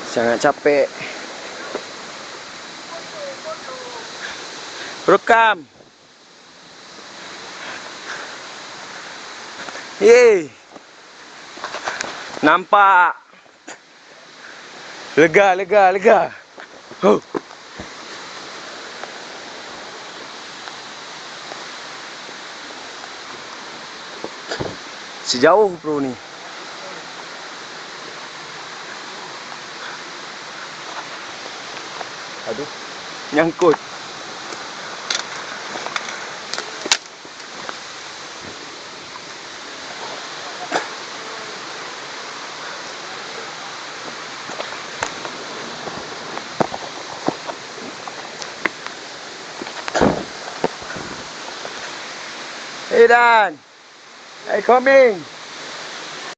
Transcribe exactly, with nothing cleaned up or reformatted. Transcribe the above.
Sangat capek. Rekam. Ye. Nampak. Lega, lega, lega. Huh. Sijauh perahu ni. Aduh, nyangkut. Hey, Dan. Hey, coming.